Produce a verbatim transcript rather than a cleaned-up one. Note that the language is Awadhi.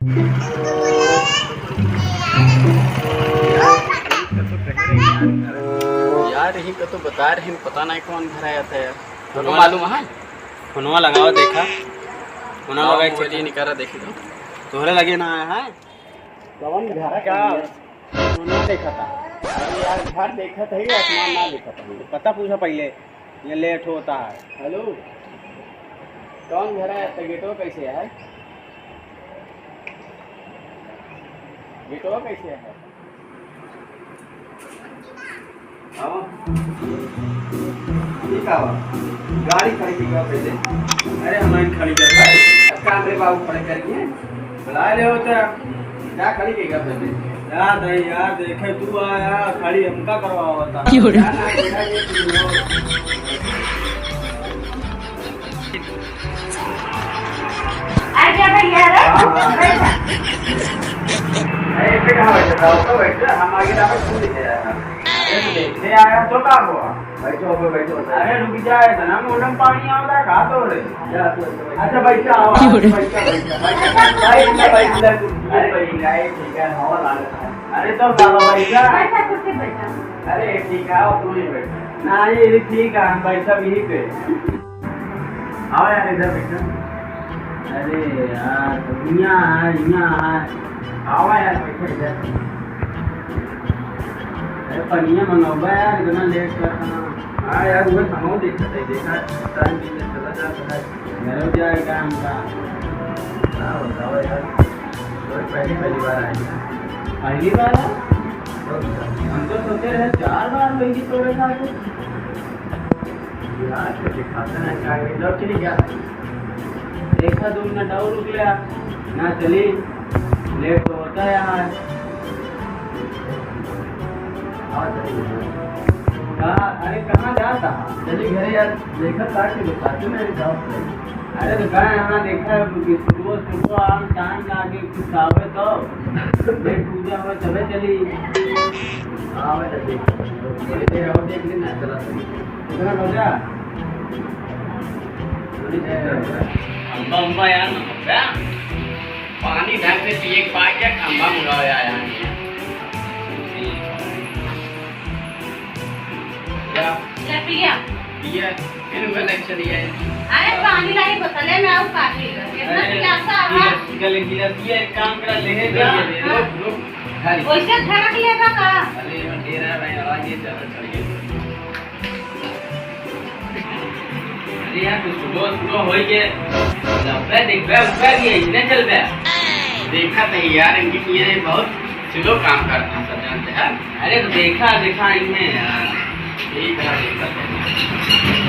यार, यही का तो बता रहे हैं, पता नहीं कौन घर आया था यार। तो फोनवा मालूम है? फोनवा लगावा, देखा। फोनवा लगावा, मोबाइल चेक निकाला, देखी तो। तोहरे लगे ना आया है? कौन घर का? फोनवा देखा था। अरे यार, घर देखा था ही, आसमान ना देखा था। पता पूछा पहले। ये लेट होता है। हेलो, कौन घर है? तो गेटवा कैसे है? गेटवा कैसे है? आओ। ये का बा? गाड़ी खड़ी की बा पहले? अरे, हम खड़ी कर भाई। अब काम रे बाबू खड़े करिए। बुला ले होता। क्या खड़ी की बा पहले? यार, नहीं यार, देखे तू आया, खड़ी हमका करवावता। क्यों रे? यार, ना, ना, ये आ गया भैया रे, बैठा। अरे, इसे कहाँ बैठे? बैठो, बैठो, हम आगे जाकर सुन लेते हैं। अरे, तो देखने आया तो का हुआ? बैठो, बैठो, बैठो। अरे, रुक जा, इतना मोटम पानी आवता है, कहाँ तो रे? जा, तू, तू, अच्छा, बैठा, आओ, क्यों रे? बैठा, बैठा, बैठा। बैठ ले, बैठ ले, तू, अरे, बैठ ले, ठीक है, हवा लागत है। अरे, तो बाबा, बैठा। बैठा, कुर्सी बैठा। अरे, ठीक है, आओ, तू ही बैठ। नहीं, ठीक है, हम बैठा भी यहीं पे। आओ यार, इधर बैठो। अरे यार, यहाँ है, यहाँ है। आओ यार, बैठो इधर। अरे, पनिया मंगौबा यार, इतना लेट करता ना। हाँ यार, वो समझ देखा था, देखा, टाइम भी चला जाता है। घरों जाए काम का। हाँ, बताओ यार, तो पहली, पहली बार आए हैं। पहली बार है? तो हम तो सोचे रहे चार बार होगी तोरे साथ। यार, तो दिखाते ना, क्या ये जब चली गया? देखा, दो मिनट और रुक ले आप। ना चली, लेट तो होता है यार। हाँ, चली। कहाँ, अरे, कहाँ जाता? चली घरे यार, देखा था कि दिखाते ना, जाओ। अरे, तो कहाँ यहाँ देखा है कि सुबह, सुबह आम टाइम लागे, कुछ आवे तो। देख, पूजा हुआ तबे चली। हाँ, वैसे देख, थोड़ी देर और देख लेना, चला सही। कितना बजा? थोड़ी देर। अम्बा, अम्बा यार, ना बजा। पानी ढंग से पिए के पाए क्या, अम्बा मंगाओ यार, यहाँ। या। या पिया। पिया। फिर वो इलेक्शन ये है। अरे पानी लाई बोतले में आऊ काफी। इतना अरे, पियासा है। गिलास, गिलास, गिलास, ये एक काम करा, ले जा। ये, ये, हाँ। रुक, रुक, खाली। वैसे झड़क लेगा का? अरे, ये दे रहा है भाई, आवाज ये ज्यादा चढ़ गई। अरे यार, तू सुबह, सुबह होई के, जब देखबे, उठबे कि ऐसने चलबे। देखा तो यार, इनकी ये बहुत स्लो काम करता है, सब जानते हैं। अरे तो देखा, देखा इनमें यार। ठीक है, देखा तो।